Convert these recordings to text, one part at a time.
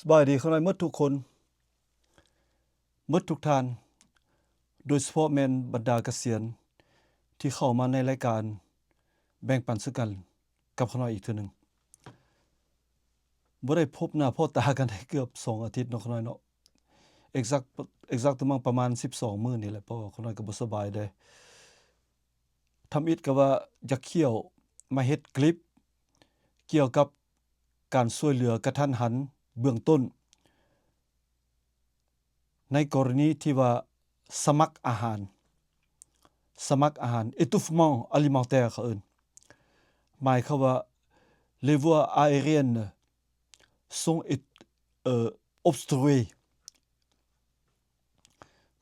ສະບາຍດີຂ້ານ້ອຍໝົດທຸກຄົນ, ໝົດທຸກທ່ານ, ໂດຍສະເພາະແມ່ນບັນດາກະສຽນທີ່ເຂົ້າມາໃນລາຍການແບ່ງປັນເຊິ່ງກັນກັບຂ້ານ້ອຍອີກເທື່ອໜຶ່ງ. ບໍ່ໄດ້ພົບໜ້າພົບຕາກັນໄດ້ເກືອບສອງອາທິດເນາະຂ້ານ້ອຍເນາະ. ເອັກຊັກ ເອັກຊັກ ປະມານສິບສອງມື້ນີ້ແຫຼະ, ເພາະວ່າຂ້ານ້ອຍກໍບໍ່ສະບາຍເດ້. ທຳອິດກໍວ່າຢາກຂ້ຽວມາເຮັດຄລິບກ່ຽວກັບການຊ່ວຍເຫຼືອກະທັນຫັນເບື້ອງຕົ້ນ ໃນກໍລະນີທີ່ວ່າສະໝັກອາຫານ, ສະໝັກອາຫານ étouffement alimentaire ເຂົາເອີ້ນ, ໝາຍຄວາມວ່າ les voies aériennes sont ét- euh obstruées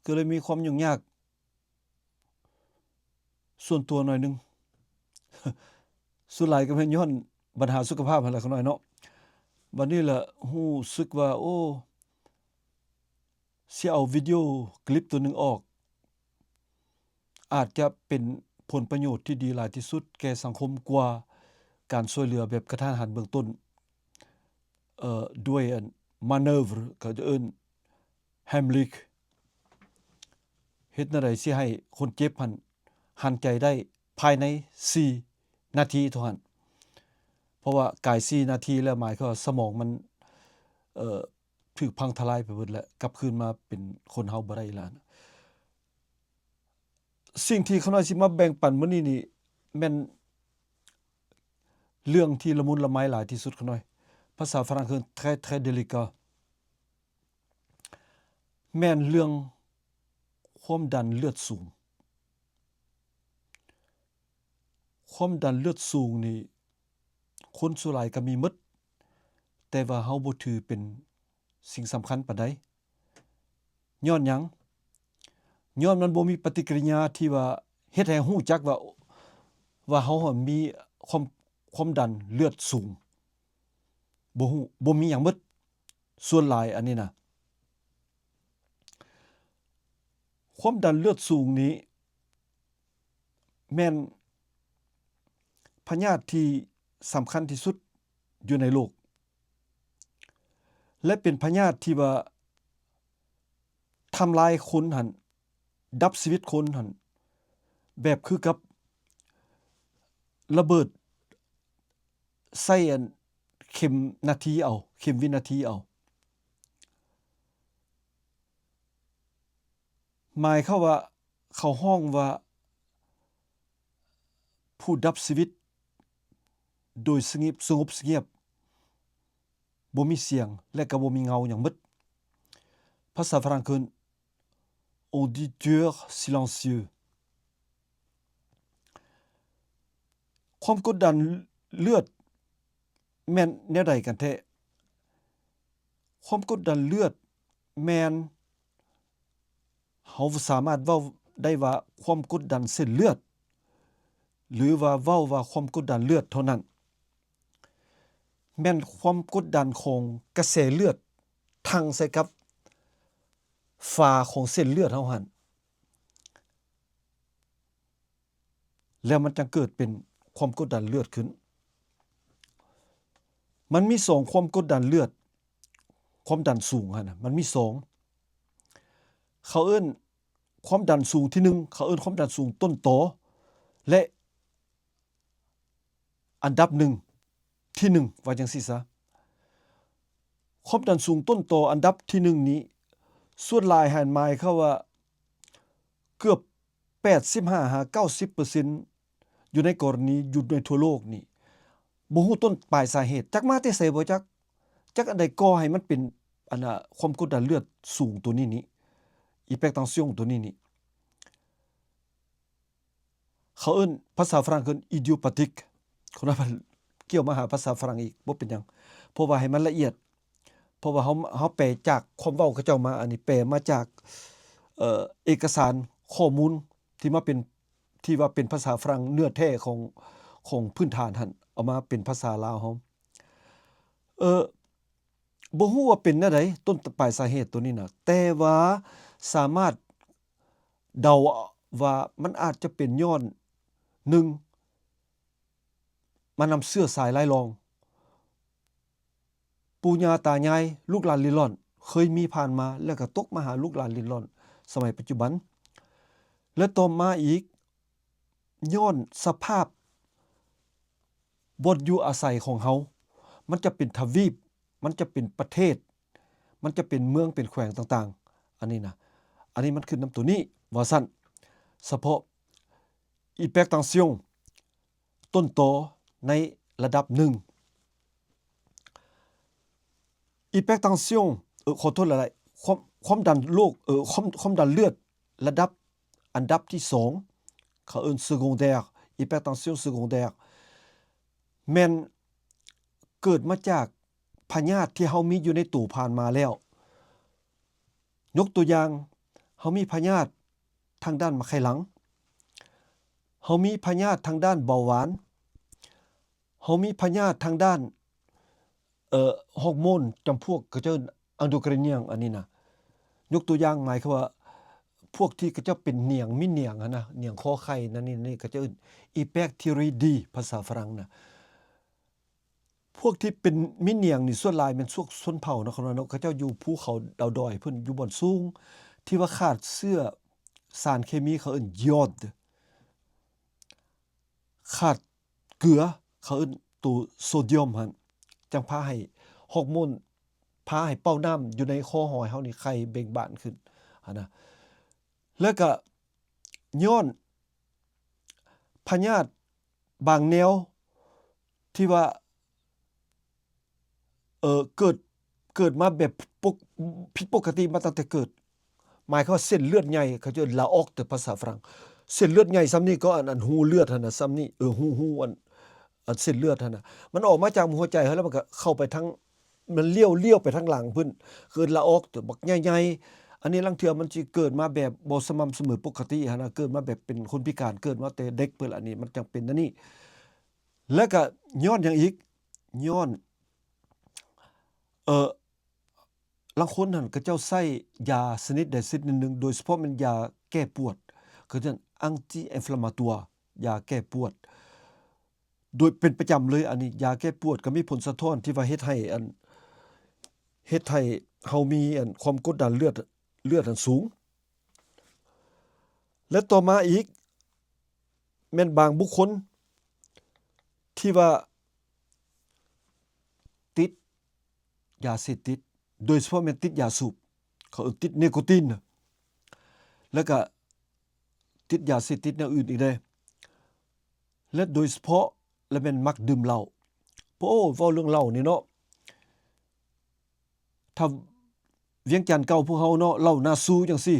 ກໍເລີຍມີຄວາມຫຍຸ້ງຍາກ ສ່ວນຕົວໜ້ອຍໜຶ່ງ, ສ່ວນຫຼາຍກໍແມ່ນຍ້ອນບັນຫາສຸຂະພາບຫັ້ນແຫຼະຂ້ານ້ອຍເນາະ. ບັດນີ້ລະຮູ້ສຶກວ່າ ໂອ້ ຊິເອົາວິດີໂອຄລິບຕົວໜຶ່ງອອກ ອາດຈະເປັນຜົນປະໂຫຍດທີ່ດີຫຼາຍທີ່ສຸດແກ່ສັງຄົມກວ່າການຊ່ວຍເຫຼືອແບບກະທັນຫັນເບື້ອງຕົ້ນ ເອີ ດ້ວຍອັນ manœuvre ເຂົາຈະເອີ້ນ Heimlich ເຮັດແນວໃດຊິໃຫ້ຄົນເຈັບຫັ້ນຫັນໃຈໄດ້ພາຍໃນສີ່ນາທີເທົ່ານັ້ນ, ເພາະວ່າກາຍສີ່ນາທີແລ້ວ ໝາຍຄວາມວ່າສະໝອງມັນ ເອີ ຖືກພັງທະລາຍໄປເບິດແລ້ວ, ກັບຄືນມາເປັນຄົນເຮົາບໍ່ໄດ້ອີກແລ້ວ. ສິ່ງທີ່ຂ້ານ້ອຍຊິມາແບ່ງປັນມື້ນີ້ນີ້ ແມ່ນເລື່ອງທີ່ລະມຸນລະໄມຫຼາຍທີ່ສຸດຂ້ານ້ອຍ. ພາສາຝຣັ່ງເອີ້ນ très très délicat ແມ່ນເລື່ອງຄວາມດັນເລືອດສູງ. ຄວາມດັນເລືອດສູງນີ້ ຄົນສ່ວນຫຼາຍກໍມີໝົດ, ແຕ່ວ່າເຮົາບໍ່ຖືເປັນສິ່ງສຳຄັນປານໃດ. ຍ້ອນຫຍັງ? ຍ້ອນມັນບໍ່ມີປະຕິກິລິຍາທີ່ວ່າເຮັດໃຫ້ເຮົາຮູ້ຈັກວ່າ ວ່າເຮົາມີຄວາມ ຄວາມດັນເລືອດສູງ. ບໍ່ຮູ້, ບໍ່ມີຫຍັງໝົດ. ສ່ວນຫຼາຍອັນນີ້ນະ ຄວາມດັນເລືອດສູງນີ້ ແມ່ນພະຍາດທີ່ສຳຄັນທີ່ສຸດຢູ່ໃນໂລກ ແລະ ເປັນພະຍາດທີ່ວ່າທຳລາຍຄົນຫັ້ນ, ດັບຊີວິດຄົນຫັ້ນ ແບບຄືກັບລະເບີດໃສ່ອັນເຂັມນາທີເອົາ, ເຂັມວິນາທີເອົາ. ໝາຍຄວາມວ່າເຂົາຮ້ອງວ່າ ຜູ້ດັບຊີວິດໂດຍສະຫງົບ ສະຫງົບສະຫງຽບ, ບໍ່ມີສຽງ ແລະ ກໍບໍ່ມີເງົາຫຍັງໝົດ. ພາສາຝຣັ່ງເອີ້ນ on dit tueur silencieux. ຄວາມກົດດັນເລືອດແມ່ນແນວໃດກັນແທ້? ຄວາມກົດດັນເລືອດແມ່ນ ເຮົາສາມາດເວົ້າໄດ້ວ່າຄວາມກົດດັນເສັ້ນເລືອດ ຫຼືວ່າເວົ້າວ່າຄວາມກົດດັນເລືອດເທົ່ານັ້ນ ແມ່ນຄວາມກົດດັນຂອງກະແສເລືອດທັ່ງໃສ່ກັບຝາຂອງເສັ້ນເລືອດເຮົາຫັ້ນ ແລ້ວມັນຈັ່ງເກີດເປັນຄວາມກົດດັນເລືອດຂຶ້ນ. ມັນມີສອງຄວາມກົດດັນເລືອດ, ຄວາມດັນສູງຫັ້ນນະ ມັນມີສອງ. ເຂົາເອີ້ນຄວາມດັນສູງທີໜຶ່ງ, ເຂົາເອີ້ນຄວາມດັນສູງຕົ້ນຕໍ ແລະ ອັນດັບໜຶ່ງ, ທີໜຶ່ງ ວ່າຈັ່ງຊີ້ຊະ. ຄວາມດັນສູງຕົ້ນຕໍອັນດັບທີໜຶ່ງນີ້ ສ່ວນຫຼາຍຫັ້ນໝາຍຄວາມວ່າເກືອບ ແປດສິບຫ້າຫາເກົ້າສິບເປີເຊັນ ຢູ່ໃນກໍລະນີຢູ່ໃນທົ່ວໂລກນີ້ ບໍ່ຮູ້ຕົ້ນປາຍສາເຫດ ຈັກມາແຕ່ໃສບໍ່ຈັກ ຈັກອັນໃດກໍ່ໃຫ້ມັນເປັນ ອັນນ່າ ຄວາມກົດດັນເລືອດສູງໂຕນີ້ນີ້ hypertension ໂຕນີ້ນີ້ ເຂົາເອີ້ນ ພາສາຝຣັ່ງເອີ້ນ idiopathique. ຄົນລາວກ່ຽວມາຫາພາສາຝຣັ່ງອີກ ບໍ່ເປັນຫຍັງ ເພາະວ່າໃຫ້ມັນລະອຽດ ເພາະວ່າເຮົາ ເຮົາແປຈາກຄວາມເວົ້າເຂົາເຈົ້າມາ ອັນນີ້ແປມາຈາກ ເອີ ເອກະສານຂໍ້ມູນທີ່ມາເປັນ ທີ່ວ່າເປັນພາສາຝຣັ່ງເນື້ອແທ້ຂອງ ຂອງພື້ນຖານຫັ້ນ ເອົາມາເປັນພາສາລາວເຮົາ. ເອີ ບໍ່ຮູ້ວ່າເປັນແນວໃດ ຕົ້ນປາຍສາເຫດໂຕນີ້ນະ ແຕ່ວ່າສາມາດເດົາວ່າມັນອາດຈະເປັນຍ້ອນ ໜຶ່ງ ມານຳເຊື້ອສາຍລາຍລອງ ປູ່ຍ່າຕາຍາຍ ລູກຫຼານເລລ່ອນ ເຄີຍມີຜ່ານມາ ແລ້ວກໍຕົກມາຫາລູກຫຼານເລລ່ອນສະໄໝປັດຈຸບັນ ແລະ ຕໍ່ມາອີກ ຍ້ອນສະພາບບ່ອນຢູ່ອາໄສຂອງເຮົາ ມັນຈະເປັນທະວີບ ມັນຈະເປັນປະເທດ ມັນຈະເປັນເມືອງ ເປັນແຂວງຕ່າງໆ ອັນນີ້ນະ ອັນນີ້ມັນຂຶ້ນນຳໂຕນີ້ ວ່າຊັ້ນ ສະເພາະ hypertension ຕົ້ນຕໍໃນລະດັບໜຶ່ງ hypertension ເອີ ຂໍໂທດຫຼາຍໆ ຄວາມ ຄວາມດັນໂລກ ເອີ ຄວາມ ຄວາມດັນເລືອດລະດັບ ອັນດັບທີສອງ ເຂົາເອີ້ນ secondaire hypertension secondaire ແມ່ນເກີດມາຈາກພະຍາດທີ່ເຮົາມີຢູ່ໃນໂຕຜ່ານມາແລ້ວ. ຍົກຕົວຢ່າງ, ເຮົາມີພະຍາດທາງດ້ານໝາກໄຂ່ຫຼັງ, ເຮົາມີພະຍາດທາງດ້ານເບົາຫວານ, ເຮົາມີພະຍາດທາງດ້ານ ເອີ ຮອກໂມນຈຳພວກ ເຂົາເຈົ້າເອີ້ນ endocriniens ອັນນີ້ນະ. ຍົກຕົວຢ່າງ ໝາຍຄວາມວ່າ ພວກທີ່ເຂົາເຈົ້າເປັນໜຽງ ມີໜຽງຫັ້ນນະ, ໜຽງຄໍໄຂ່ນັ້ນນີ້ ນີ້ເຂົາເຈົ້າເອີ້ນ hyperthyroïdie ພາສາຝຣັ່ງນະ. ພວກທີ່ເປັນມີໜຽງນີ້ ສ່ວນຫຼາຍແມ່ນພວກຊົນເຜົ່າເນາະ ເຂົາເນາະ ເຂົາເຈົ້າຢູ່ພູເຂົາດາວດອຍພຸ້ນ ຢູ່ບ່ອນສູງ ທີ່ວ່າຂາດເຊື້ອສານເຄມີ ເຂົາເອີ້ນ iode ຂາດເກືອ ເຂົາເອີ້ນໂຕໂຊດຽມຫັ້ນ ຈັ່ງພາໃຫ້ຮອກໂມນ ພາໃຫ້ເປົ້ານ້ຳຢູ່ໃນຄໍຫອຍເຮົານີ້ ໄຂ່ເບັ່ງບານຂຶ້ນຫັ້ນນະ. ແລ້ວກະຍ້ອນພະຍາດບາງແນວທີ່ວ່າ ເອີ ເກີດ ເກີດມາແບບປົກ ຜິດປົກກະຕິມາຕັ້ງແຕ່ເກີດ ໝາຍຄວາມວ່າເສັ້ນເລືອດໃຫຍ່ ເຂົາເອີ້ນ aorte ພາສາຝຣັ່ງ ເສັ້ນເລືອດໃຫຍ່ສ່ຳນີ້ກໍ ອັນ ອັນຮູເລືອດຫັ້ນນະ ສ່ຳນີ້ ເອີ ຮູ ຮູ ອັນ ອັນເສັ້ນເລືອດຫັ້ນນະ ມັນອອກມາຈາກຫົວໃຈເຮົາ ແລ້ວມັນກໍເຂົ້າໄປທາງ ມັນລ້ຽວ ລ້ຽວໄປທາງຫຼັງພຸ້ນ ເອີ້ນ aorte ບັກໃຫຍ່ໆ. ອັນນີ້ລາງເທື່ອມັນຊິເກີດມາແບບບໍ່ສະໝ່ຳສະເໝີປົກກະຕິຫັ້ນນະ ເກີດມາແບບເປັນຄົນພິການ ເກີດມາແຕ່ເດັກພຸ້ນລະ ອັນນີ້ມັນຈັ່ງເປັນອັນນີ້. ແລ້ວກະຍ້ອນຫຍັງອີກ? ຍ້ອນ ເອີ ລາງຄົນຫັ້ນ ເຂົາເຈົ້າໃຊ້ຢາຊະນິດໃດຊະນິດໜຶ່ງ ໂດຍສະເພາະແມ່ນຢາແກ້ປວດ ເຂົາເອີ້ນ anti-inflammatoire ຢາແກ້ປວດ ໂດຍເປັນປະຈຳເລີຍ. ອັນນີ້ຢາແກ້ປວດກໍມີຜົນສະທ້ອນທີ່ວ່າເຮັດໃຫ້ ອັນ ເຮັດໃຫ້ເຮົາມີ ອັນ ຄວາມກົດດັນເລືອດ ເລືອດຫັ້ນສູງ. ແລະ ຕໍ່ມາອີກ ແມ່ນບາງບຸກຄົນທີ່ວ່າຕິດຢາເສບຕິດ ໂດຍສະເພາະແມ່ນຕິດຢາສູບ ເຂົາເອີ້ນຕິດນິໂກຕິນ ແລ້ວກະຕິດຢາເສບຕິດແນວອື່ນອີກເດ້ ແລະ ໂດຍສະເພາະລະແມ່ນມັກດື່ມເຫຼົ້າ. ໂອ້ ເວົ້າເລື່ອງເຫຼົ້ານີ້ເນາະ ຖ້າວຽງຈັນເກົ່າພວກເຮົາເນາະ ເຫຼົ້ານາຊູຈັ່ງຊີ້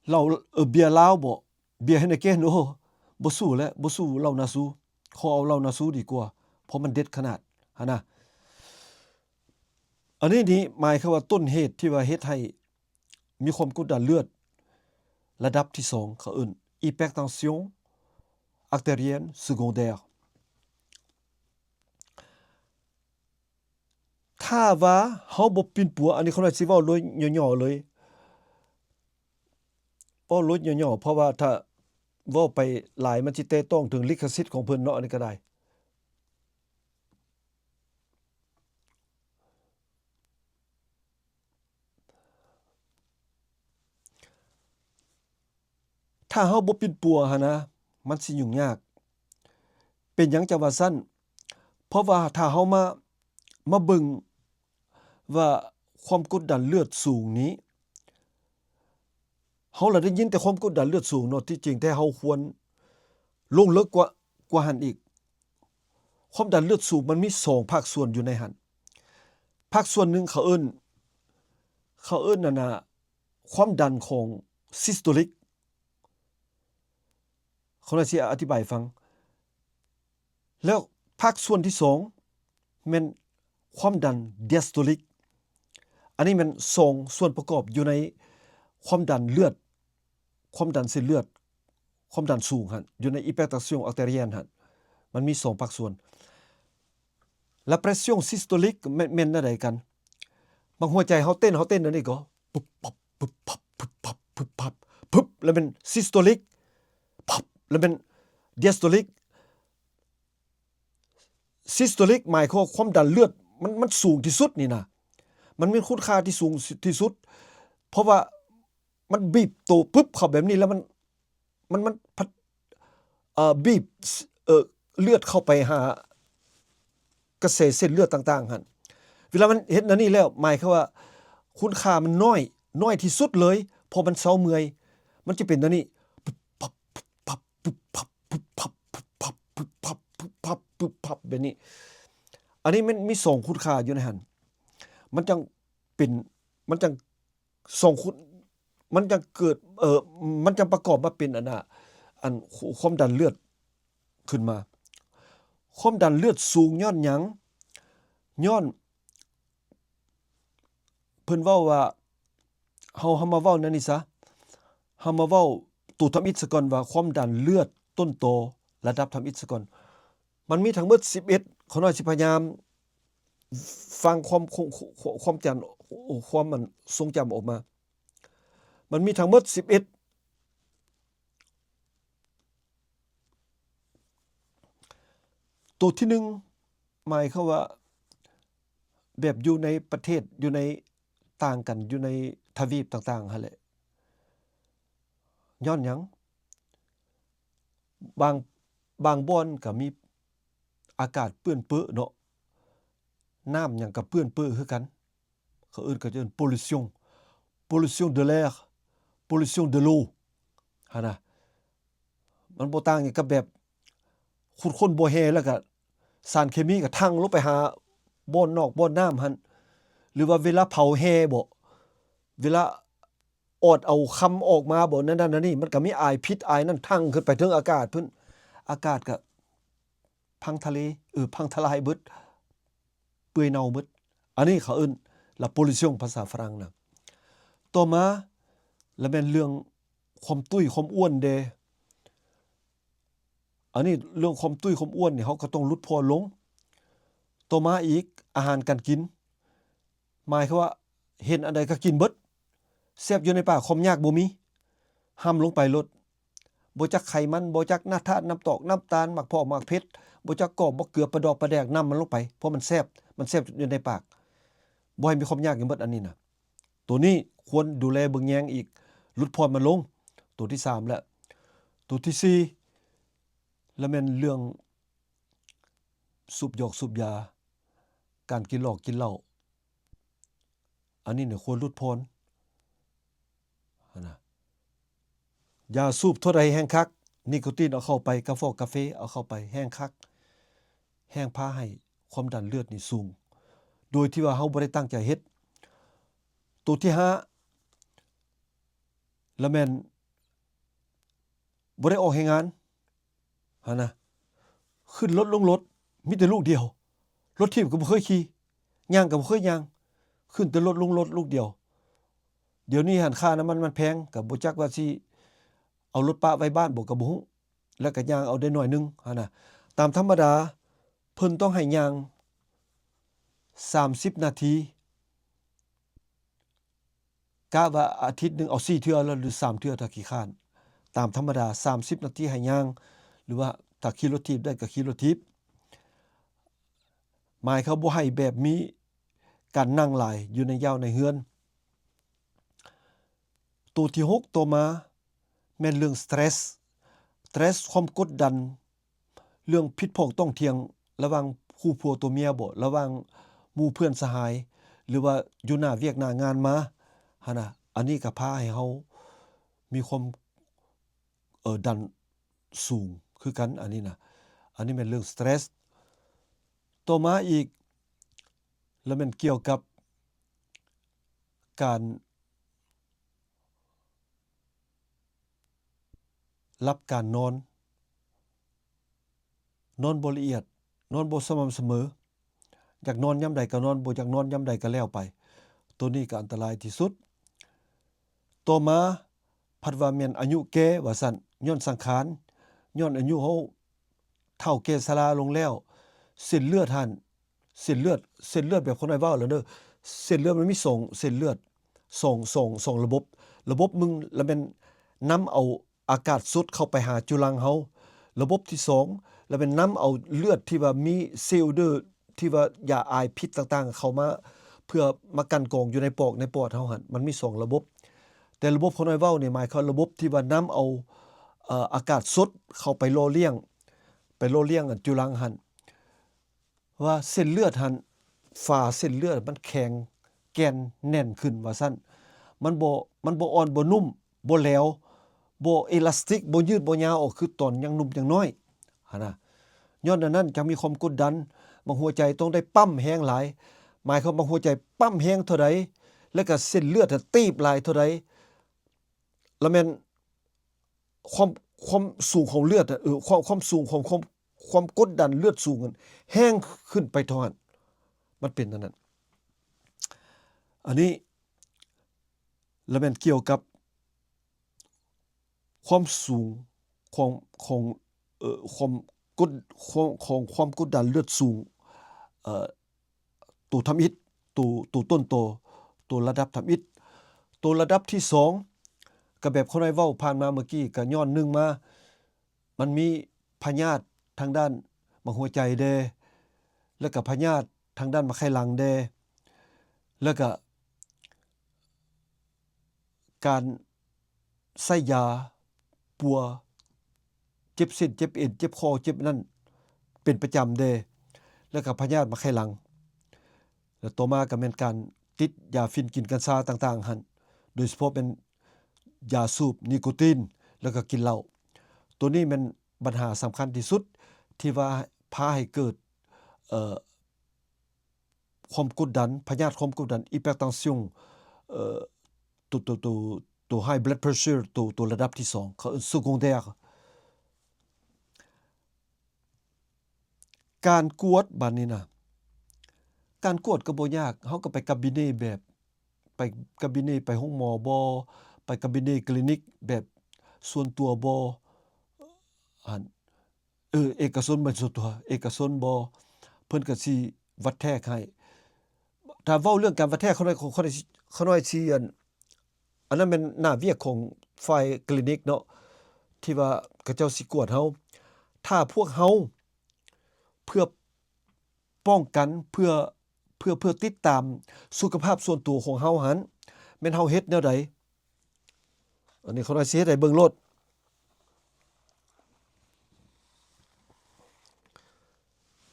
ເຫຼົ້າ ເອີ ເບຍລາວບໍ ເບຍໄຮເນເກັນ ໂອ້ ບໍ່ສູ້ແລ້ວ ບໍ່ສູ້ເຫຼົ້ານາຊູ ຂໍເອົາເຫຼົ້ານາຊູດີກວ່າ ເພາະມັນເດັດຂະໜາດຫັ້ນນະ. ອັນນີ້ນີ້ໝາຍຄວາມວ່າຕົ້ນເຫດທີ່ວ່າເຮັດໃຫ້ມີຄວາມກົດດັນເລືອດລະດັບທີສອງ ເຂົາເອີ້ນ hypertension artérielle secondaire. ຖ້າວ່າເຮົາບໍ່ປິ່ນປົວ ອັນນີ້ຂ້ານ້ອຍຊິເວົ້າໂດຍຫຍໍ້ໆເລີຍ ເວົ້າໂດຍຫຍໍ້ໆ ເພາະວ່າຖ້າເວົ້າໄປຫຼາຍມັນຊິແຕະຕ້ອງເຖິງລິຂະສິດຂອງເພິ່ນເນາະ ອັນນີ້ກໍໄດ້. ຖ້າເຮົາບໍ່ປິ່ນປົວຫັ້ນນະ ມັນຊິຫຍຸ້ງຍາກ. ເປັນຫຍັງຈັ່ງວ່າຊັ້ນ? ເພາະວ່າຖ້າເຮົາມາ ມາເບິ່ງວ່າຄວາມກົດດັນເລືອດສູງນີ້ ເຮົາລະໄດ້ຍິນແຕ່ຄວາມກົດດັນເລືອດສູງເນາະ, ທີ່ຈິງແທ້ເຮົາຄວນລົງເລິກກວ່າ ກວ່າຫັ້ນອີກ. ຄວາມດັນເລືອດສູງມັນມີສອງພາກສ່ວນຢູ່ໃນຫັ້ນ. ພາກສ່ວນໜຶ່ງເຂົາເອີ້ນ ເຂົາເອີ້ນອັນນ່າ ຄວາມດັນຂອງ systolic ຂ້ານ້ອຍຊິອະທິບາຍໃຫ້ຟັງ. ແລ້ວພາກສ່ວນທີສອງແມ່ນຄວາມດັນ diastolic. ອັນນີ້ແມ່ນສອງສ່ວນປະກອບຢູ່ໃນຄວາມດັນເລືອດ ຄວາມດັນເສັ້ນເລືອດ ຄວາມດັນສູງຫັ້ນ ຢູ່ໃນ hypertension artérielle ຫັ້ນ ມັນມີສອງພາກສ່ວນ. ແລະ pression systolique ແມ່ນ ແມ່ນແນວໃດກັນ? ບາງຫົວໃຈເຮົາເຕັ້ນ ເຮົາເຕັ້ນອັນນີ້ກໍ ປຶບປັບ ປຶບປັບ ປຶບປັບ ປຶບປັບ ປຶບ ແລ້ວແມ່ນ systolic ປັບ ແລ້ວແມ່ນ diastolic. Systolic ໝາຍຄວາມວ່າຄວາມດັນເລືອດ ມັນ ມັນສູງທີ່ສຸດນີ້ນະ ມັນມີຄຸນຄ່າທີ່ສູງທີ່ສຸດ ເພາະວ່າມັນບີບໂຕປຶບເຂົ້າແບບນີ້ ແລ້ວມັນ ມັນ ມັນພັດ ເອີ ບີບ ເອີ ເລືອດເຂົ້າໄປຫາກະແສເສັ້ນເລືອດຕ່າງໆຫັ້ນ. ເວລາມັນເຮັດແນວນີ້ແລ້ວ ໝາຍຄວາມວ່າຄຸນຄ່າມັນນ້ອຍ ນ້ອຍທີ່ສຸດເລີຍ ເພາະມັນເຊົາເມື່ອຍ ມັນຈະເປັນແນວນີ້ ປຶບປັບ ປຶບປັບ ປຶບປັບ ປຶບປັບ ປຶບປັບ ປຶບປັບ ປຶບປັບ ປຶບປັບ ແບບນີ້. ອັນນີ້ມັນມີສອງຄຸນຄ່າຢູ່ໃນຫັ້ນ ມັນຈັ່ງເປັນ ມັນຈັ່ງ ສອງຄຸນ ມັນຈັ່ງເກີດ ເອີ ມັນຈັ່ງປະກອບມາເປັນອັນນ່າ ອັນຄວາມດັນເລືອດຂຶ້ນມາ. ຄວາມດັນເລືອດສູງຍ້ອນຫຍັງ? ຍ້ອນເພິ່ນເວົ້າວ່າ ເຮົາ ເຮົາມາເວົ້າແນວນີ້ຊະ ເຮົາມາເວົ້າໂຕທຳອິດສາກ່ອນວ່າ ຄວາມດັນເລືອດຕົ້ນຕໍລະດັບທຳອິດສາກ່ອນ. ມັນມີທັງໝົດສິບເອັດ ຂ້ານ້ອຍຊິພະຍາຍາມຟັງຄວາມ ຄວາມ ຄວາມຈຳ ຄວາມ ອັນ ຊົງຈຳອອກມາ. ມັນມີທັງໝົດສິບເອັດ ໂຕທີໜຶ່ງ ໝາຍຄວາມວ່າ ແບບຢູ່ໃນປະເທດ ຢູ່ໃນ ຕ່າງກັນຢູ່ໃນທະວີບຕ່າງໆຫັ້ນແຫຼະ. ຍ້ອນຫຍັງ? ບາງ ບາງບ່ອນກໍມີອາກາດເປື້ອນເປິເນາະ ນ້ຳຫຍັງກໍເປື້ອນເປິຄືກັນ ເຂົາເອີ້ນ ເຂົາເອີ້ນ pollution pollution de l'air pollution de l'eau ຫັ້ນນະ. ມັນບໍ່ຕ່າງຫຍັງກັບແບບຂຸດຄົ້ນບໍ່ແຮ່ ແລ້ວກະສານເຄມີກະຖັ່ງລົງໄປຫາບ່ອນນອກບ່ອນນ້ຳຫັ້ນ ຫຼືວ່າເວລາເຜົາແຮ່ບໍ ເວລາອອດເອົາຄຳອອກມາບໍ ນັ້ນໆ ນີ້ ມັນກະມີອາຍພິດອາຍນັ້ນຖັ່ງຂຶ້ນໄປເທິງອາກາດພຸ້ນ ອາກາດກະພັງທະເລ ເອີ ພັງທະລາຍເບິດ ເປື່ອຍເນົ່າເບິດ. ອັນນີ້ເຂົາເອີ້ນ la pollution ພາສາຝຣັ່ງນະ. ຕໍ່ມາລະແມ່ນເລື່ອງຄວາມຕຸ້ຍຄວາມອ້ວນແດ່. ອັນນີ້ເລື່ອງຄວາມຕຸ້ຍຄວາມອ້ວນນີ້ ເຮົາກໍຕ້ອງຫຼຸດຜ່ອນລົງ. ຕໍ່ມາອີກ ອາຫານການກິນ ໝາຍຄວາມວ່າເຫັນອັນໃດກໍກິນເບິດ ແຊບຢູ່ໃນປາກ ຄວາມຢາກບໍ່ມີ ຫຳລົງໄປໂລດ. ບໍ່ຈັກໄຂມັນ ບໍ່ຈັກນະທາດ ນ້ຳຕອກ ນ້ຳຕານ ໝາກເຜາະ ໝາກເຜັດ ບໍ່ຈັກກອກ ບັກເກືອ ປາດອກ ປາແດກ ນຳມັນລົງໄປ ເພາະມັນແຊບ ມັນແຊບຢູ່ໃນປາກ ບໍ່ໃຫ້ມີຄວາມຍາກຫຍັງເບິດ ອັນນີ້ນະ. ໂຕນີ້ຄວນດູແລເບິ່ງແຍງອີກ ຫຼຸດຜ່ອນມັນລົງ. ໂຕທີສາມແຫຼະ. ໂຕທີສີ່ລະແມ່ນເລື່ອງສູບຢອກສູບຢາ ການກິນຫຼອກກິນເຫຼົ້າ ອັນນີ້ນະຄວນຫຼຸດຜ່ອນຫັ້ນນະ. ຢາສູບເທົ່າໃດແຮ່ງຄັກ ນິໂຄຕີນເອົາເຂົ້າໄປ ກາຟອກກາເຟເອົາເຂົ້າໄປແຮ່ງຄັກ ແຮ່ງພາໃຫ້ຄວາມດັນເລືອດນີ້ສູງ ໂດຍທີ່ວ່າເຮົາບໍ່ໄດ້ຕັ້ງໃຈເຮັດ. ໂຕທີຫ້າລະແມ່ນບໍ່ໄດ້ອອກແຮງງານ ຫັ້ນນະ ຂຶ້ນລົດລົງລົດ ມີແຕ່ລູກດຽວ ລົດຖີບກໍບໍ່ເຄີຍຂີ່ ຍ່າງກໍບໍ່ເຄີຍຍ່າງ ຂຶ້ນແຕ່ລົດລົງລົດລູກດຽວ. ດຽວນີ້ຫັ້ນຄ່ານ້ຳມັນມັນແພງ ກໍບໍ່ຈັກວ່າຊິເອົາລົດປະໄວ້ບ້ານບໍ່ກໍບໍ່ຮູ້ ແລ້ວກໍຍ່າງເອົາໄດ້ໜ້ອຍໜຶ່ງຫັ້ນນະ. ຕາມທຳມະດາເພິ່ນຕ້ອງໃຫ້ຍ່າງສາມສິບນາທີ ກະວ່າອາທິດໜຶ່ງເອົາສີ່ເທື່ອແລ້ວ ຫຼື ສາມເທື່ອ ຖ້າຂີ້ຄ້ານ. ຕາມທຳມະດາສາມສິບນາທີໃຫ້ຍ່າງ ຫຼືວ່າຖ້າຂີ່ລົດຖີບໄດ້ກໍຂີ່ລົດຖີບ. ໝາຍເຂົາບໍ່ໃຫ້ແບບມີການນັ່ງຫຼາຍຢູ່ໃນ ຢາວໃນເຮືອນ. ໂຕທີຫົກຕໍ່ມາແມ່ນເລື່ອງ stress stress ຄວາມກົດດັນ ເລື່ອງຜິດພ້ອງຕ້ອງຖຽງລະຫວ່າງຄູ່ຜົວຕົວເມຍບໍ ລະຫວ່າງໝູ່ເພື່ອນສະຫາຍ ຫຼືວ່າຢູ່ໜ້າວຽກໜ້າງານມາຫັ້ນນະ. ອັນນີ້ກໍພາໃຫ້ເຮົາມີຄວາມ ເອີ ດັນສູງຄືກັນ ອັນນີ້ນະ. ອັນນີ້ແມ່ນເລື່ອງ stress. ຕໍ່ມາອີກລະແມ່ນກ່ຽວກັບການ ຫຼັບການນອນ ນອນບໍ່ລະອຽດ ນອນບໍ່ສະໝ່ຳສະເໝີ ຢາກນອນຍາມໃດກໍນອນ ບໍ່ຢາກນອນຍາມໃດກໍແລ້ວໄປ. ໂຕນີ້ກໍອັນຕະລາຍທີ່ສຸດ. ຕໍ່ມາພັດວ່າແມ່ນອາຍຸແກ່ວ່າຊັ້ນ ຍ້ອນສັງຂານ ຍ້ອນອາຍຸເຮົາເຖົ້າແກ່ຊະລາລົງແລ້ວ ເສັ້ນເລືອດຫັ້ນ ເສັ້ນເລືອດ ເສັ້ນເລືອດແບບຄົນນ້ອຍເວົ້າແລ້ວເດີ ເສັ້ນເລືອດມັນມີສອງເສັ້ນເລືອດ ສອງ ສອງ ສອງລະບົບ. ລະບົບໜຶ່ງລະແມ່ນນຳເອົາອາກາດສົດເຂົ້າໄປຫາຈຸລັງເຮົາ. ລະບົບທີສອງລະແມ່ນນຳເອົາເລືອດທີ່ວ່າມີເຊວເດີ ທີ່ວ່າຢາອາຍພິດຕ່າງໆເຂົ້າມາ ເພື່ອມາກັ່ນກອງຢູ່ໃນປອກໃນປອດເຮົາຫັ້ນ ມັນມີສອງລະບົບ. ແຕ່ລະບົບຂອງນ້ອຍເວົ້ານີ້ ໝາຍຄວາມລະບົບທີ່ວ່ານຳເອົາ ເອ່ອ ອາກາດສົດເຂົ້າໄປຫຼໍ່ລ້ຽງ ໄປຫຼໍ່ລ້ຽງອັນຈຸລັງຫັ້ນ ວ່າເສັ້ນເລືອດຫັ້ນ ຝາເສັ້ນເລືອດມັນແຂງແກ່ນແໜ້ນຂຶ້ນວ່າຊັ້ນ. ມັນບໍ່ ມັນບໍ່ອ່ອນ ບໍ່ນຸ້ມ ບໍ່ແຫຼວ ບໍ່ເອລາສຕິກ ບໍ່ຍືດບໍ່ຍາວອອກຄືຕອນຍັງໜຸ່ມຍັງນ້ອຍຫັ້ນນະ. ຍ້ອນອັນນັ້ນຈັ່ງມີຄວາມກົດດັນ ບາງຫົວໃຈຕ້ອງໄດ້ປ້ຳແຮງຫຼາຍ ໝາຍຄວາມວ່າຫົວໃຈປ້ຳແຮງເທົ່າໃດ ແລ້ວກະເສັ້ນເລືອດຫັ້ນຕີບຫຼາຍເທົ່າໃດ ລະແມ່ນຄວາມ ຄວາມສູງຂອງເລືອດ ເອີ ຄວາມ ຄວາມສູງຂອງຄວາມ ຄວາມກົດດັນເລືອດສູງນັ້ນແຮງຂຶ້ນໄປເທົ່ານັ້ນ ມັນເປັນອັນນັ້ນ. ອັນນີ້ລະແມ່ນກ່ຽວກັບຄວາມສູງຂອງ ຂອງ ເອີ ຄວາມກົດ ຂອງ ຂອງຄວາມກົດດັນເລືອດສູງ ເອີ ໂຕທຳອິດ ໂຕ ໂຕຕົ້ນຕໍ ໂຕລະດັບທຳອິດ. ໂຕລະດັບທີສອງ ກະແບບຂ້ານ້ອຍເວົ້າຜ່ານມາເມື່ອກີ້ ກະຍ້ອນໜຶ່ງມາ ມັນມີພະຍາດທາງດ້ານໝາກຫົວໃຈແດ່ ແລ້ວກະພະຍາດທາງດ້ານໝາກໄຂ່ຫຼັງແດ່ ແລ້ວກະການໃຊ້ຢາປົວ ເຈັບເສັ້ນ ເຈັບເອັນ ເຈັບຂໍ້ ເຈັບນັ້ນເປັນປະຈຳແດ່ ແລ້ວກະພະຍາດໝາກໄຂ່ຫຼັງ ແລ້ວຕໍ່ມາກະແມ່ນການຕິດຢາຝິ່ນ ກິນກັນຊາຕ່າງໆຫັ້ນ ໂດຍສະເພາະເປັນຢາສູບ ນິໂກຕິນ ແລ້ວກະກິນເຫຼົ້າ. ໂຕນີ້ແມ່ນບັນຫາສຳຄັນທີ່ສຸດ ທີ່ວ່າພາໃຫ້ເກີດ ເອີ ຄວາມກົດດັນ ພະຍາດຄວາມກົດດັນ hypertension ເອີ ໂຕ ໂຕ ໂຕ ໂຕ high blood pressure ໂຕ ໂຕລະດັບທີສອງ ເຂົາເອີ້ນ secondaire. ການກວດບາດນີ້ນະ ການກວດກະບໍ່ຍາກ ເຮົາກະໄປກາບິເນແບບ ໄປກາບິເນ ໄປໂຮງໝໍບໍ ໄປກາບິເນຄລີນິກແບບສ່ວນຕົວບໍ ອັນ ເອີ ເອກະຊົນ ບໍ່ແມ່ນສ່ວນຕົວ ເອກະຊົນບໍ ເພິ່ນກະຊິວັດແທກໃຫ້. ຖ້າເວົ້າເລື່ອງການວັດແທກ ຂ້ານ້ອຍ ຂ້ານ້ອຍຊິ ອັນ ອັນນັ້ນແມ່ນໜ້າວຽກຂອງຝ່າຍຄລີນິກເນາະ ທີ່ວ່າເຂົາເຈົ້າຊິກວດເຮົາ. ຖ້າພວກເຮົາ ເພື່ອປ້ອງກັນ ເພື່ອ ເພື່ອ ເພື່ອຕິດຕາມສຸຂະພາບສ່ວນຕົວຂອງເຮົາຫັ້ນ ແມ່ນເຮົາເຮັດແນວໃດ? ອັນນີ້ຂ້ານ້ອຍຊິເຮັດໃຫ້ເບິ່ງໂລດ.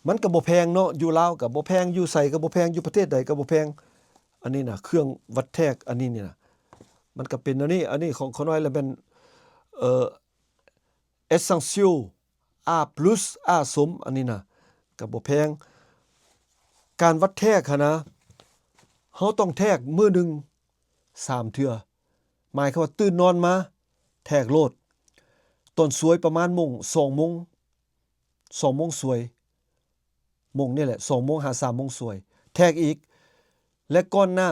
ມັນກະບໍ່ແພງເນາະ ຢູ່ລາວກະບໍ່ແພງ ຢູ່ໃສກະບໍ່ແພງ ຢູ່ປະເທດໃດກະບໍ່ແພງ. ອັນນີ້ນະ ເຄື່ອງວັດແທກອັນນີ້ນີ້ນະ ມັນກະເປັນແນວນີ້. ອັນນີ້ຂອງຂ້ານ້ອຍລະແມ່ນ ເອີ Essential A plus A ສົມ ອັນນີ້ນະ ກະບໍ່ແພງ. ການວັດແທກຫັ້ນນະ ເຮົາຕ້ອງແທກມື້ໜຶ່ງສາມເທື່ອ ໝາຍຄວາມວ່າຕື່ນນອນມາແທກໂລດ. ຕອນສວຍປະມານໂມງ ສອງໂມງ ສອງໂມງສວຍ ໂມງນີ້ແຫຼະ ສອງໂມງຫາສາມໂມງສວຍ ແທກອີກ. ແລະກ່ອນໜ້າ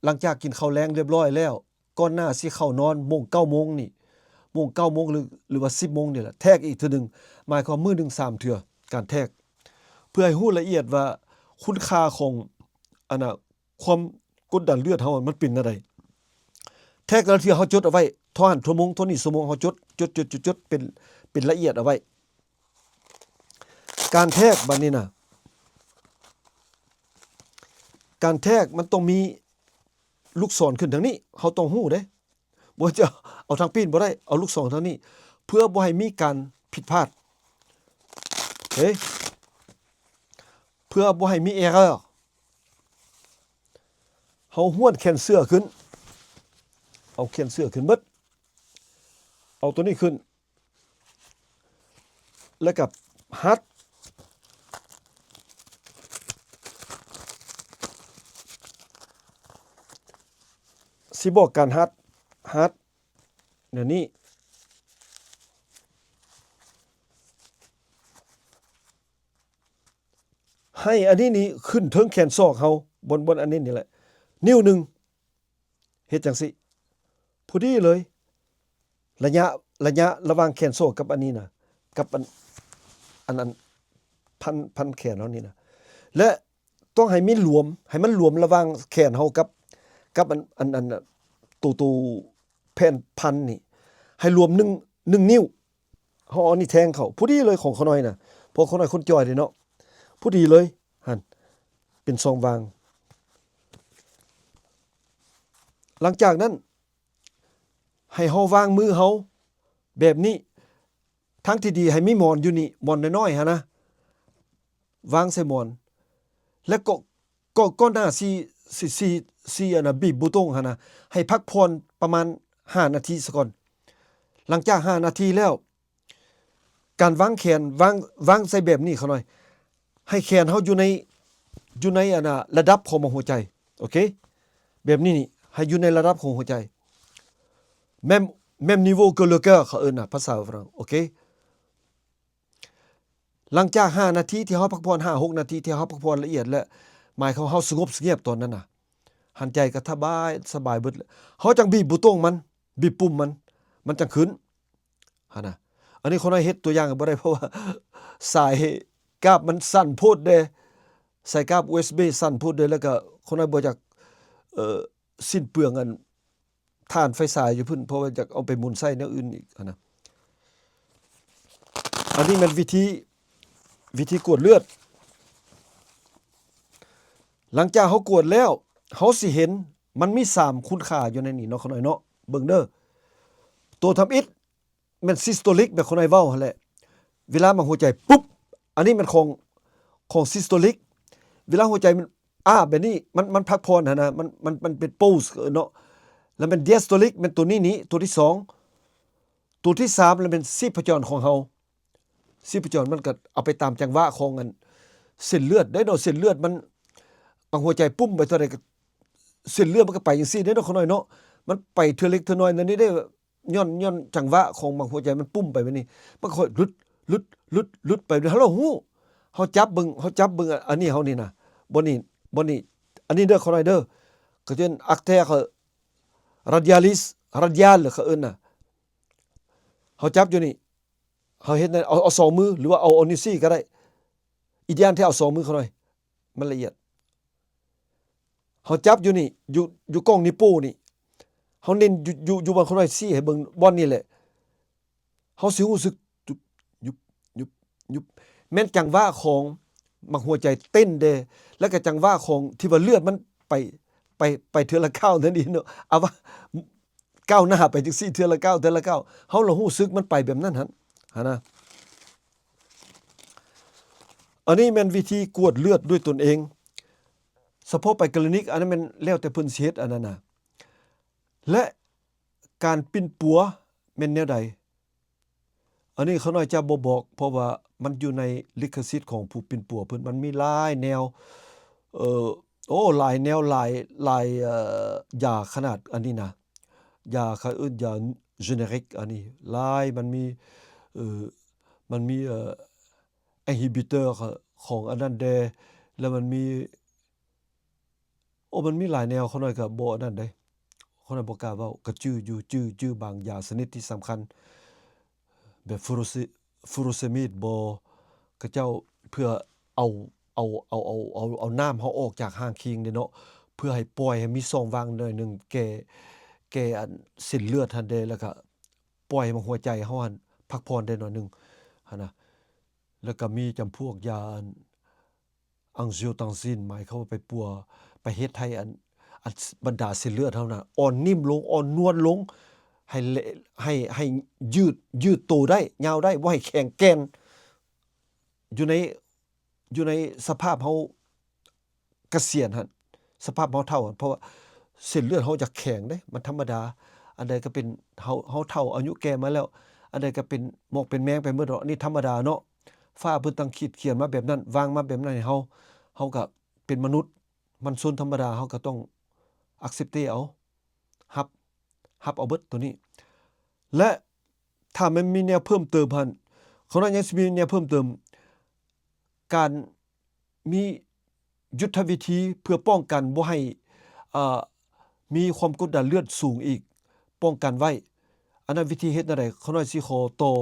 ຫຼັງຈາກກິນເຂົ້າແລງລຽບຮ້ອຍແລ້ວ ກ່ອນໜ້າຊິເຂົ້ານອນໂມງ ເກົ້າໂມງນີ້ ໂມງ ເກົ້າໂມງ ຫຼື ຫຼືວ່າ ສິບໂມງນີ້ແຫຼະ ແທກອີກເທື່ອໜຶ່ງ. ໝາຍຄວາມມື້ໜຶ່ງສາມເທື່ອ ການແທກ ເພື່ອໃຫ້ຮູ້ລະອຽດວ່າຄຸນຄ່າຂອງ ອັນນະ ຄວາມກົດດັນເລືອດເຮົາມັນເປັນແນວໃດ. ແທກແຕ່ລະເທື່ອເຮົາຈົດເອົາໄວ້ ທໍ່ຫັ້ນຊົ່ວໂມງ ທໍ່ນີ້ຊົ່ວໂມງ ເຮົາຈົດ ຈົດ ຈົດ ຈົດ ຈົດ ເປັນ ເປັນລະອຽດເອົາໄວ້. ການແທກບາດນີ້ນະ ການແທກມັນຕ້ອງມີລູກສອນຂຶ້ນທາງນີ້ ເຮົາຕ້ອງຮູ້ເດ້. ບໍ່ຈະເອົາທາງປີ້ນບໍ່ໄດ້ ເອົາລູກສອນທາງນີ້ ເພື່ອບໍ່ໃຫ້ມີການຜິດພາດ ເອີ ເພື່ອບໍ່ໃຫ້ມີ erreur. ເຮົາຫ້ວນແຂນເສື້ອຂຶ້ນ ເອົາແຂນເສື້ອຂຶ້ນເບິດ ເອົາໂຕນີ້ຂຶ້ນ ແລ້ວກະຮັດ ຊິບອກການຮັດ ຮັດແນວນີ້ ໃຫ້ອັນນີ້ນີ້ຂຶ້ນເທິງແຂນສອກເຮົາ ບ່ອນ ບ່ອນອັນນີ້ນີ້ແຫຼະ ນິ້ວໜຶ່ງ ເຮັດຈັ່ງຊີ້ ພໍດີເລີຍ ໄລຍະ ໄລຍະລະຫວ່າງແຂນສອກກັບອັນນີ້ນະ ກັບອັນ ອັນ ອັນ ພັນ ພັນແຂນເຮົານີ້ນະ ແລະ ຕ້ອງໃຫ້ມີຫຼວມ ໃຫ້ມັນຫຼວມລະຫວ່າງແຂນເຮົາກັບ ກັບອັນ ອັນ ອັນ ໂຕ ໂຕແຜ່ນພັນນີ້ ໃຫ້ລວມໜຶ່ງ ໜຶ່ງນິ້ວ ເຮົາເອົາອັນນີ້ແທງເຂົ້າ ພໍດີເລີຍຂອງຂ້ານ້ອຍນະ ເພາະຂ້ານ້ອຍຄົນຈ່ອຍເດ້ເນາະ ພໍດີເລີຍ ຫັ້ນ ເປັນຊ່ອງວ່າງ. ຫຼັງຈາກນັ້ນ ໃຫ້ເຮົາວາງມືເຮົາແບບນີ້, ທາງທີ່ດີໃຫ້ມີໝອນຢູ່ນີ້, ໝອນນ້ອຍໆຫັ້ນນະ, ວາງໃສ່ໝອນ ແລ້ວກໍ ກໍ ກໍໜ້າຊິ ຊິ ຊິ ຊິ ອັນນະ ບີບບູຕົງຫັ້ນນະ, ໃຫ້ພັກຜ່ອນປະມານຫ້ານາທີສາກ່ອນ. ຫຼັງຈາກຫ້ານາທີແລ້ວ ການວາງແຂນ ວາງ ວາງໃສ່ແບບນີ້ຂ້ານ້ອຍ, ໃຫ້ແຂນເຮົາຢູ່ໃນ ຢູ່ໃນ ອັນນະ ລະດັບຂອງໝາກຫົວໃຈ. ໂອເຄ ແບບນີ້ນີ້ ໃຫ້ຢູ່ໃນລະດັບຂອງຫົວໃຈ, même même niveau que le cœur ເຂົາເອີ້ນນະ ພາສາຝຣັ່ງ. ໂອເຄ ຫຼັງຈາກຫ້ານາທີທີ່ເຮົາພັກຜ່ອນ ຫ້າຫົກນາທີທີ່ເຮົາພັກຜ່ອນລະອຽດ ແລະ ໝາຍຄວາມເຮົາສະຫງົບສະງຽບຕອນນັ້ນນະ, ຫັນໃຈກໍສະບາຍ ສະບາຍເບິດ, ເຮົາຈັ່ງບີບບູຕົງມັນ ບີບປຸ່ມມັນ ມັນຈັ່ງຂຶ້ນຫັ້ນນະ. ອັນນີ້ຂ້ານ້ອຍເຮັດຕົວຢ່າງບໍ່ໄດ້ ເພາະວ່າສາຍກາບມັນສັ້ນໂພດເດ້, ສາຍກາບ ຢູເອັສບີ ສັ້ນໂພດເດ້, ແລ້ວກໍຂ້ານ້ອຍບໍ່ຢາກ ເອີ ສິ້ນເປືອງອັນ ຖ່ານໄຟສາຍຢູ່ພຸ້ນ ເພາະວ່າຢາກເອົາໄປໝູນໃຊ້ແນວອື່ນອີກຫັ້ນນະ. ອັນນີ້ແມ່ນວິທີ ວິທີກວດເລືອດ. ຫຼັງຈາກເຮົາກວດແລ້ວ ເຮົາຊິເຫັນມັນມີສາມຄຸນຄ່າຢູ່ໃນນີ້ເນາະ ຂ້ານ້ອຍເນາະ. ເບິ່ງເດີ ໂຕທຳອິດ ແມ່ນ systolic ແບບຂ້ານ້ອຍເວົ້າຫັ້ນແຫຼະ, ເວລາໝາກຫົວໃຈປຸບ ອັນນີ້ແມ່ນຂອງ ຂອງ systolic. ເວລາຫົວໃຈມັນອ້າແບບນີ້ ມັນ ມັນພັກຜ່ອນຫັ້ນນະ, ມັນ ມັນ ມັນເປັນ pause ເນາະ. ແລ້ວແມ່ນ diastolic ແມ່ນໂຕນີ້ນີ້ ໂຕທີສອງ. ໂຕທີສາມ ແລ້ວແມ່ນຊີບພະຈອນຂອງເຮົາ, ຊີບພະຈອນມັນກໍເອົາໄປຕາມຈັງຫວະຂອງອັນເສັ້ນເລືອດເດ້ເນາະ. ເສັ້ນເລືອດມັນ ໝາກຫົວໃຈປຸ້ມໄປເທົ່າໃດ ກໍເສັ້ນເລືອດມັນກໍໄປຈັ່ງຊີ້ເດ້ເນາະ ຂ້ານ້ອຍເນາະ. ມັນໄປເທື່ອເລັກເທື່ອນ້ອຍນັ້ນນີ້ເດ້ ຍ້ອນ ຍ້ອນຈັງຫວະຂອງໝາກຫົວໃຈມັນປຸ້ມໄປແບບນີ້ ມັນກໍຄ່ອຍຫຼຸດ ຫຼຸດ ຫຼຸດ ຫຼຸດໄປ. ເຮົາລະຮູ້ ເຮົາຈັບເບິ່ງ ເຮົາຈັບເບິ່ງອັນນີ້ເຮົານີ້ນະ ບ່ອນນີ້ ບ່ອນນີ້ ອັນນີ້ເດີ ຂ້ານ້ອຍເດີ ເຂົາເອີ້ນ artère radialis radial ເຂົາເອີ້ນນະ. ເຮົາຈັບຢູ່ນີ້ ເຮົາເຮັດໃນ ເອົາ ເອົາສອງມື ຫຼືວ່າເອົາ ເອົານິ້ວຊີ້ກໍໄດ້. ອີກຢ່າງທີ່ເອົາສອງມື ຂ້ານ້ອຍ ມັນລະອຽດ. ເຮົາຈັບຢູ່ນີ້ ຢູ່ ຢູ່ກ້ອງນິ້ວໂປ້ນີ້ ເຮົາເນັ້ນຢູ່ ຢູ່ ຢູ່ບ່ອນຂ້ານ້ອຍຊີ້ໃຫ້ເບິ່ງ ບ່ອນນີ້ແຫຼະ. ເຮົາຊິຮູ້ສຶກ ຍຸບ ຍຸບ ຍຸບ ຍຸບ ແມ່ນຈັງຫວະຂອງໝາກຫົວໃຈເຕັ້ນເດ້ ແລ້ວກໍຈັງຫວະຂອງທີ່ວ່າເລືອດມັນໄປ ໄປ ໄປເທື່ອລະກ້າວນັ້ນເອງເນາະ. ເອົາວ່າ ກ້າວໜ້າໄປຈັ່ງຊີ້ ເທື່ອລະກ້າວ ເທື່ອລະກ້າວ ເຮົາລະຮູ້ສຶກມັນໄປແບບນັ້ນຫັ້ນ ຫັ້ນນະ. ອັນນີ້ແມ່ນວິທີກວດເລືອດດ້ວຍຕົນເອງ ສະເພາະໄປຄລີນິກ ອັນນັ້ນແມ່ນແລ້ວແຕ່ເພິ່ນຊິເຮັດອັນນັ້ນນະ. ແລະ ການປິ່ນປົວແມ່ນແນວໃດ? ອັນນີ້ຂ້ານ້ອຍຈະບໍ່ບອກ ເພາະວ່າມັນຢູ່ໃນລິຂະສິດຂອງຜູ້ປິ່ນປົວເພິ່ນ. ມັນມີຫຼາຍແນວ ເອີ ໂອ້ ຫຼາຍແນວ ຫຼາຍ ຫຼາຍ ເອີ ຢາຂະໜາດອັນນີ້ນະ ຢາ ເຂົາເອີ້ນຢາ generic ອັນນີ້ຫຼາຍ. ມັນມີ ເອີ ມັນມີ ເອີ inhibiteur ຂອງອັນນັ້ນແດ່ ແລ້ວມັນມີ ໂອ້ ມັນມີຫຼາຍແນວ ຂ້ານ້ອຍກໍບໍ່ອັນນັ້ນເດ້ ຂ້ານ້ອຍບໍ່ກ້າເວົ້າ. ກໍຈື່ຢູ່ ຈື່ ຈື່ບາງຢາຊະນິດທີ່ສຳຄັນ ແບບ furosemide ບໍ ເຂົາເຈົ້າເພື່ອເອົາ ເອົາ ເອົາ ເອົາ ເອົາ ເອົານ້ຳເຮົາອອກຈາກຮ່າງຄີງເດ້ເນາະ ເພື່ອໃຫ້ປ່ອຍໃຫ້ມີຊ່ອງວ່າງໜ້ອຍໜຶ່ງ ແກ່ ແກ່ອັນເສັ້ນເລືອດຫັ້ນເດ້ ແລ້ວກໍປ່ອຍໃຫ້ຫົວໃຈເຮົາຫັ້ນພັກຜ່ອນໄດ້ໜ້ອຍໜຶ່ງຫັ້ນນະ. ແລ້ວກໍມີຈຳພວກຢາອັນ angiotensin ໝາຍຄວາມວ່າໄປປົວ ໄປເຮັດໃຫ້ອັນ ອັນ ບັນດາເສັ້ນເລືອດເຮົານະ ອ່ອນນິ້ມລົງ ອ່ອນນວນລົງ ໃຫ້ ໃຫ້ ໃຫ້ຍືດ ຍືດໂຕໄດ້ ຍາວໄດ້ ບໍ່ໃຫ້ແຂງແກ່ນ ຢູ່ໃນ ຢູ່ໃນສະພາບເຮົາກະສຽນຫັ້ນ ສະພາບເຮົາເຖົ້າຫັ້ນ. ເພາະວ່າເສັ້ນເລືອດເຮົາຈະແຂງເດ້ ມັນທຳມະດາ. ອັນໃດກໍເປັນ ເຮົາ ເຮົາເຖົ້າ ອາຍຸແກ່ມາແລ້ວ ອັນໃດກໍເປັນໝອກເປັນແມງໄປໝົດເນາະ ອັນນີ້ທຳມະດາເນາະ. ຟ້າເພິ່ນຕັ້ງຂີດຂຽນມາແບບນັ້ນ ວາງມາແບບນັ້ນໃຫ້ເຮົາ ເຮົາກໍເປັນມະນຸດ ມັນຊົນທຳມະດາ ເຮົາກໍຕ້ອງ accepter ເອົາ ຮັບ ຮັບເອົາເບິດໂຕນີ້. ແລະ ຖ້າມັນມີແນວເພີ່ມເຕີມຫັ້ນ ຂ້ານ້ອຍຍັງຊິມີແນວເພີ່ມເຕີມ ການມີຍຸດທະວິທີເພື່ອປ້ອງກັນບໍ່ໃຫ້ ເອີ ມີຄວາມກົດດັນເລືອດສູງອີກ ປ້ອງກັນໄວ້. ອັນນັ້ນວິທີເຮັດແນວໃດ ຂ້ານ້ອຍຊິຂໍຕໍ່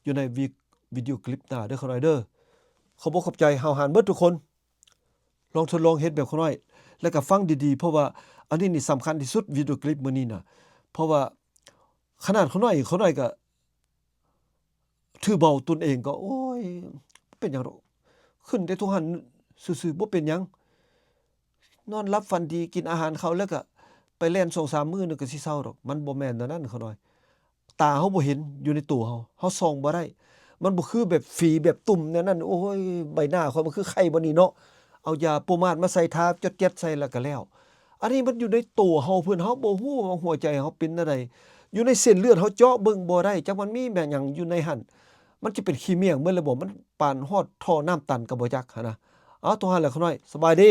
ຢູ່ໃນວິ ວິດີໂອຄລິບໜ້າເດີ ຂ້ານ້ອຍເດີ. ຂອບອົກຂອບໃຈຫ້າວຫານເບິດທຸກຄົນ. ລອງທົດລອງເຮັດແບບຂ້ານ້ອຍ ແລ້ວກໍຟັງດີໆ ເພາະວ່າອັນນີ້ນີ້ສຳຄັນທີ່ສຸດ ວິດີໂອຄລິບມື້ນີ້ນະ. ເພາະວ່າຂະໜາດຂ້ານ້ອຍ ຂ້ານ້ອຍກໍຖືເບົາຕົນເອງກໍ ໂອ້ຍ ເປັນຫຍັງດອກ ຂຶ້ນແຕ່ທຸກຫັ້ນ ຊື່ໆ ບໍ່ເປັນຫຍັງ ນອນຫຼັບຝັນດີ ກິນອາຫານເຂົ້າແລ້ວກະໄປແລ່ນສອງສາມມື້ໜຶ່ງກະຊິເຊົາດອກ. ມັນບໍ່ແມ່ນແນວນັ້ນ ຂ້ານ້ອຍ. ຕາເຮົາບໍ່ເຫັນ ຢູ່ໃນໂຕເຮົາ ເຮົາສ່ອງບໍ່ໄດ້. ມັນບໍ່ຄືແບບຝີແບບຕຸ່ມແນວນັ້ນ. ໂອ້ຍ ໃບໜ້າຂ້ອຍມັນຄືໄຂ່ບໍ່ນີ້ເນາະ. ເອົາຢາໂປມາດມາໃສ່ ທາຈອດແຈດໃສ່ແລ້ວກະແລ້ວ. ອັນນີ້ມັນຢູ່ໃນໂຕເຮົາພຸ້ນ ເຮົາບໍ່ຮູ້ວ່າຫົວໃຈເຮົາເປັນແນວໃດ. ຢູ່ໃນເສັ້ນເລືອດເຮົາເຈາະເບິ່ງບໍ່ໄດ້ ຈັກມັນມີແມ່ນຫຍັງຢູ່ໃນຫັ້ນ. ມັນຈະເປັນຂີ້ໝ້ຽງເບິດແລ້ວບໍ່? ມັນປານຮອດທໍ່ນ້ຳຕັນກະບໍ່ຈັກຫັ້ນນະ. ເອົາ ເທົ່ານັ້ນແຫຼະ ຂ້ານ້ອຍ. ສະບາຍດີ.